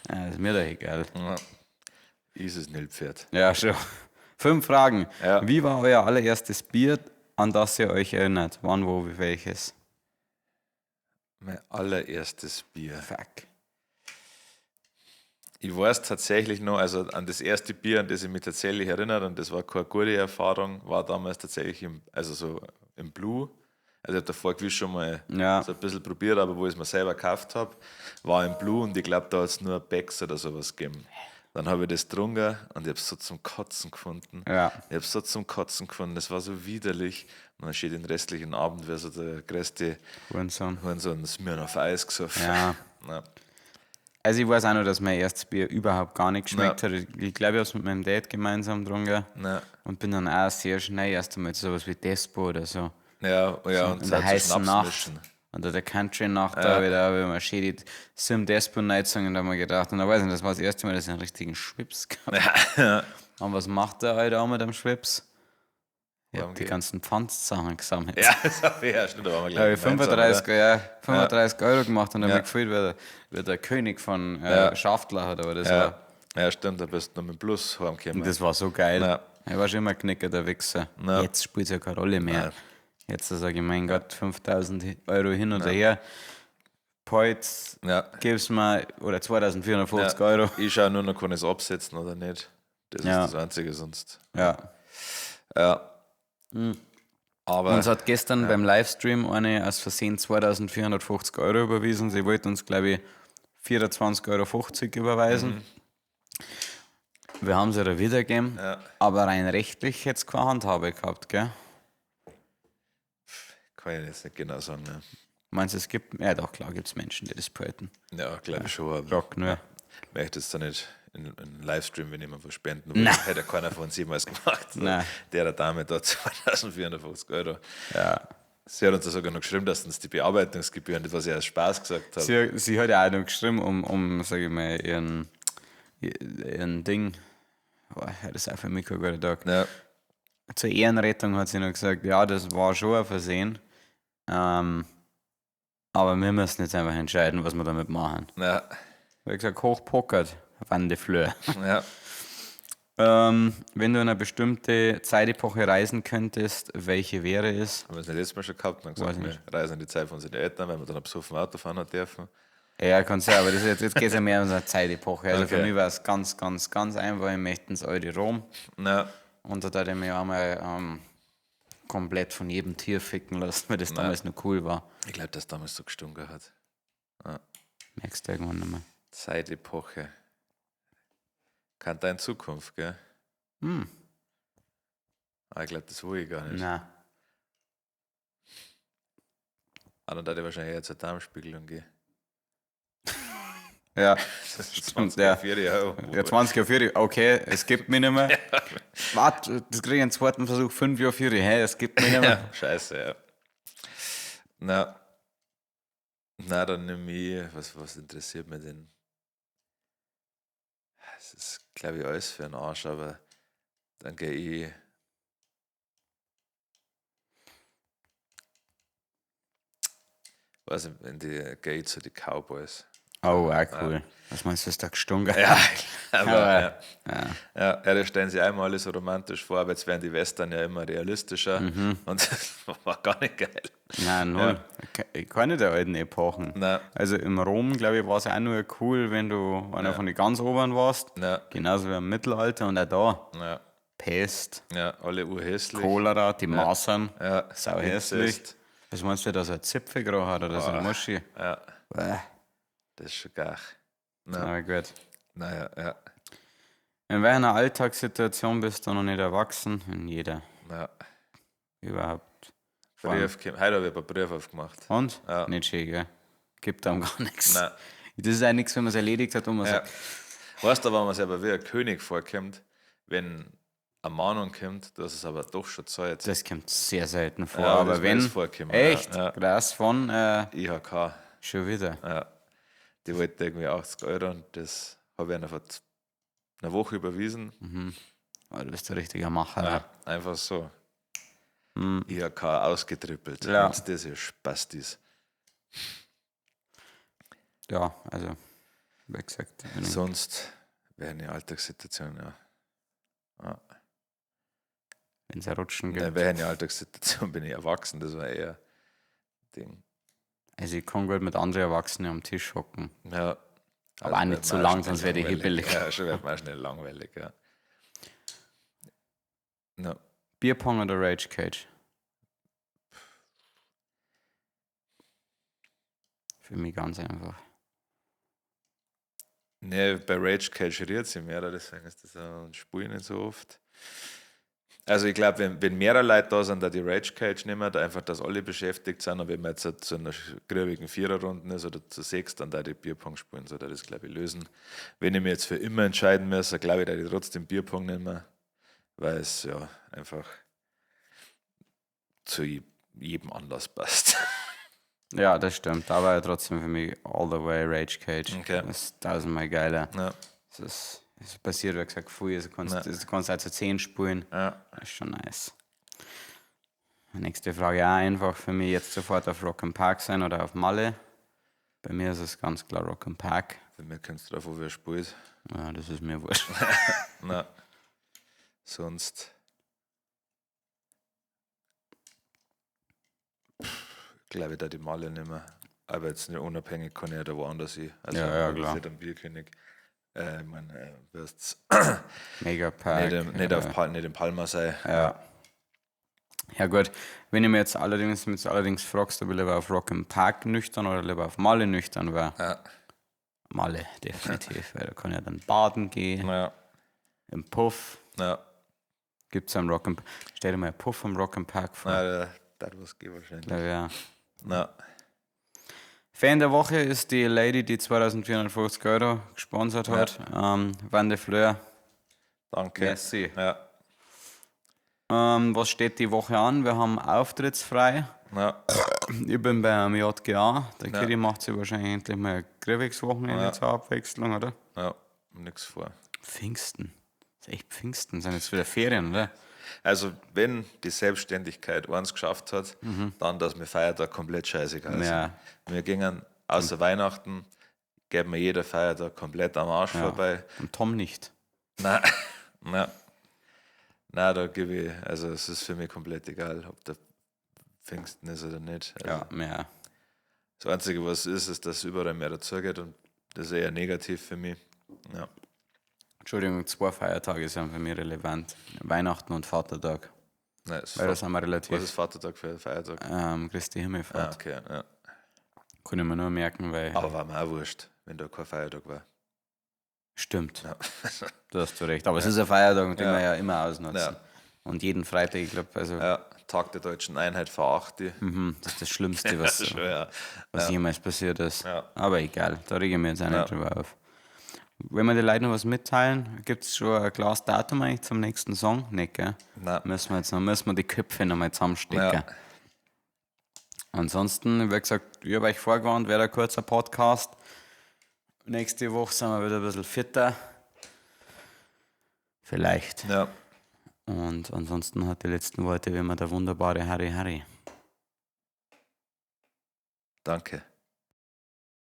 Ja, ist mir doch egal. Ja. Ist es Nilpferd. Ja, schon. 5 Fragen. Ja. Wie war euer allererstes Bier, an das ihr euch erinnert? Wann, wo, wie, welches? Mein allererstes Bier. Fuck. Ich weiß tatsächlich noch, also an das erste Bier, an das ich mich tatsächlich erinnere, und das war keine gute Erfahrung, war damals tatsächlich im, also so im Blue. Also ich habe davor gewiss schon mal so ein bisschen probiert, aber wo ich es mir selber gekauft habe, war im Blue und ich glaube, da hat es nur Becks oder sowas gegeben. Dann habe ich das getrunken und ich habe es so zum Kotzen gefunden. Ja. Ich habe es so zum Kotzen gefunden, das war so widerlich. Und dann steht den restlichen Abend, wie so der größte Hurensohn. Hurensohn Smirnoff Eis gesoffen. Ja. Ja. Also ich weiß auch noch, dass mein erstes Bier überhaupt gar nicht geschmeckt Ja. hat. Ich glaube, ich habe es mit meinem Dad gemeinsam getrunken. Ja. Und bin dann auch sehr schnell erst einmal zu sowas wie Despo oder so. Ja, ja, und in der so heißen Schnaps Nacht. mischen. Und der Country-Nacht da wieder, habe ich mir schön die Sim Despo Night gesungen, da hab ich mir gedacht. Und da weiß ich nicht, das war das erste Mal, dass ich einen richtigen Schwips gehabt habe. Und was macht der heute auch mit dem Schwips? Ich hab die ganzen Pfandsachen gesammelt. Ja, das habe ich ja, stimmt, da waren wir Da habe gleich ich gemeinsam, 35, oder? ja, 35 Euro gemacht und habe Ja. mich gefühlt, wie der König von Ja. Schaftler hat. Aber das, Ja. war, Ja, stimmt, da bist du noch mit Plus heimgekommen. das war so geil. Ja. Ich war schon immer knicker, der Wichser. Ja. Jetzt spielt es ja keine Rolle mehr. Nein. Jetzt sage ich, mein Gott, 5000 Euro hin oder her. Poits, Ja. gib's mal, oder 2450 Ja. Euro. Ich schaue nur noch, kann ich es absetzen oder nicht. Das Ja. ist das Einzige sonst. Ja. Ja. Aber Uns hat gestern beim Livestream eine aus Versehen 2450 Euro überwiesen. Sie wollte uns, glaube ich, 24,50 Euro überweisen. Wir haben sie ihr wiedergegeben, Mhm. Ja. aber rein rechtlich hätte es keine Handhabe gehabt, gell? kann ich jetzt nicht genau sagen. Ne? Meinst du, es gibt, ja doch, klar gibt es Menschen, die das behalten. Ja, glaube ich schon. Aber Rock nur. ich möchte jetzt da nicht in einen Livestream, wenn jemand was spenden will. Hätte ja keiner von uns jemals gemacht. Nein. Der Dame da 2450 Euro. Ja. Sie hat uns da sogar noch geschrieben, dass uns die Bearbeitungsgebühren, das was ich als Spaß gesagt habe. Sie hat ja auch noch geschrieben, um sag ich mal, ihren Ding. Boah, das ist auch für mich kein guter Tag. Ja, Zur Ehrenrettung hat sie noch gesagt, ja, das war schon ein Versehen. Aber wir müssen jetzt einfach entscheiden, was wir damit machen. ja, Wie gesagt, hochpokert, Wandefleur. ja. Wenn du in eine bestimmte Zeitepoche reisen könntest, welche wäre es? Haben wir es nicht letztes Mal schon gehabt und dann Weiß gesagt, wir reisen in die Zeit von unseren Eltern, weil wir dann besoffen Auto fahren haben dürfen. Ja, kann sein, aber das ist jetzt geht es ja mehr um so eine Zeitepoche. Also für Okay. mich war es ganz, ganz, ganz einfach. Ich möchte ins alte Rom. Ja, Und da hat ich mich einmal komplett von jedem Tier ficken lassen, weil das damals noch cool war. ich glaube, dass damals so gestunken hat. Merkst du irgendwann nicht mehr. Zeitepoche. Kann da in Zukunft, gell? Hm. Ah, ich glaube, das will ich gar nicht. Nein. Ah, dann darf ich wahrscheinlich eher zur Darmspiegelung gehen. Ja, Das ist Stimmt, 20 ja. Vier, ja. Ja, 20 Jahre 4, okay, es gibt mich nicht mehr. Warte, das kriege ich einen zweiten Versuch, 5 Jahre 4, hä, es gibt mich nicht mehr. Ja, scheiße, ja. Na, na dann nehme ich, was interessiert mich denn? Es ist, glaube ich, alles für einen Arsch, aber dann gehe ich. Weiß nicht, wenn die, gehe ich zu den Cowboys. Oh, auch cool. Was meinst du, ist da gestunken? Ja, aber, Aber, ja. Ja, ja, das stellen sie einmal alle so romantisch vor, aber jetzt werden die Western ja immer realistischer und das war gar nicht geil. Nein, null. Keine der alten Epochen. Nein. Also im Rom, glaube ich, war es auch nur cool, wenn du einer von den ganz oberen warst. Ja. Genauso wie im Mittelalter und auch da. Ja, Pest, ja, alle urhässlich. Cholera, die Masern. Ja, Sau hässlich. Inzest. Was meinst du, dass er Zipfel gerade hat oder so eine Muschi? Ja, Bäh. das ist schon geil. Aber gut. Naja, ja, In welcher Alltagssituation bist du noch nicht erwachsen? In jeder. ja. Überhaupt. Brief, heute habe ich ein paar Briefe aufgemacht. Und? Ja. Nicht schön, gell? Gibt einem gar nichts. Nein. Das ist auch nichts, wenn man es erledigt hat und man Ja. sagt, Weißt du, wenn man sich aber wie ein König vorkommt, wenn eine Mahnung kommt, dass es aber doch schon Zeit. das kommt sehr selten vor. Ja, aber das wenn. ist vorgekommen, Echt? ja, ja. Krass von IHK, schon wieder. ja. Die wollte irgendwie 80 Euro und das habe ich einer vor einer Woche überwiesen. Oh, du bist der richtige Macher. Ja, einfach so. IHK ausgetrippelt. Ja. Wenn's das ist, Spastis. Ja, also, wie gesagt, ich bin- Sonst wäre eine Alltagssituation, ja. Ja. wenn es ein Rutschen gibt. Nein, wäre eine Alltagssituation, bin ich erwachsen, das war eher Ding. Also ich kann gut mit anderen Erwachsenen am Tisch hocken. Ja. Aber Also auch nicht wird zu mir lang, schnell sonst werde ich langweilig. hibbelig. Ja, schon wird mir schnell langweilig, ja. Ja. Bierpong oder Rage Cage? Für mich ganz einfach. Nee, bei Rage Cage rührt sich mehr, deswegen ist das ein Spiel nicht so oft. Also ich glaube, wenn mehrere Leute da sind, da die Rage Cage nehmen, da einfach, dass alle beschäftigt sind, und wenn man jetzt halt zu einer grübigen Viererrunde ist oder zu sechs, dann da die Bierpong spielen, so da das, glaube ich, lösen. Wenn ich mir jetzt für immer entscheiden muss, glaube ich, da ich trotzdem Bierpong nehmen, weil es ja einfach zu jedem Anlass passt. Ja, das stimmt. Aber ja trotzdem für mich all the way Rage Cage. Okay. Das ist tausendmal geiler. Ja, Das, ist, das passiert, wie gesagt, viel. Also kannst, Ja. du kannst auch zu 10 spielen. ja. Das ist schon nice. Nächste Frage auch einfach für mich jetzt sofort auf Rock im Park sein oder auf Malle. Bei mir ist es ganz klar Rock im Park. Bei mir kommst du drauf, wo wir spielt. Ja, das ist mir wurscht. Na, sonst. Glaube ich, da die Malle nicht mehr. Aber jetzt nicht unabhängig kann ich ja da woanders hin. Also, Ja, ja, ich bin klar. Nicht am Bierkönig. Ich meine, wirst's Mega Park. nicht, auf Pal nicht in Palma sein. Ja. Ja gut, wenn ich mir jetzt allerdings fragst, ob ich lieber auf Rock im Park nüchtern oder lieber auf Malle nüchtern war. Ja. Malle, definitiv, weil da kann ich ja dann baden gehen, Ja. im Puff. Ja. Gibt es am Rock im Stell dir mal einen Puff am Rock im Park vor. Na, da was geht wahrscheinlich. Glaub, ja. Na, Fan der Woche ist die Lady, die 2450 Euro gesponsert hat. Van de Fleur. danke. Merci. Ja. Was steht die Woche an? Wir haben auftrittsfrei. Ja. Ich bin beim JGA. Der Ja. Kiri macht sich wahrscheinlich endlich mal ein grübiges Wochenende Ja. zur Abwechslung, oder? Ja. Nix vor. Pfingsten. Das ist echt Pfingsten. Sind jetzt wieder Ferien, oder? Also, wenn die Selbstständigkeit eins geschafft hat, dann, dass mir Feiertag komplett scheißegal sind. Mhm. Ja. Wir gingen außer Weihnachten, geben mir jeder Feiertag komplett am Arsch vorbei. Und Tom nicht. Nein, nein. Nein, da gebe ich, also es ist für mich komplett egal, ob der Pfingsten ist oder nicht. Also Ja, mehr. Das Einzige, was ist, ist, dass überall mehr dazugeht und das ist eher negativ für mich. Ja. Entschuldigung, zwei Feiertage sind für mich relevant. Weihnachten und Vatertag. Nein, es Weil das sind wir was relativ. ist Vatertag für ein Feiertag? Christi Ah, Himmelfahrt. okay, ja. Kann ich mir nur merken, weil. Aber war mir auch wurscht, wenn da kein Feiertag war. Stimmt. Ja. Da hast du recht. Aber es ist ein Feiertag, den Ja. wir ja immer ausnutzen. Ja. Und jeden Freitag, ich glaube, also, Ja, Tag der Deutschen Einheit verachte ich. das ist das Schlimmste, was, Schon, ja. was jemals passiert ist. Ja. Aber egal, da rege ich mich jetzt auch nicht Ja. drüber auf. Wenn wir den Leuten noch was mitteilen, gibt es schon ein klares Datum eigentlich zum nächsten Song? Nicht, gell? Nein. Müssen wir jetzt noch, müssen wir die Köpfe nochmal zusammenstecken. Ja. Ansonsten, wie gesagt, ich habe euch vorgewarnt, wäre ein kurzer Podcast. Nächste Woche sind wir wieder ein bisschen fitter. Vielleicht. Ja. Und ansonsten hat die letzten Worte wie immer der wunderbare Harry Harry. Danke.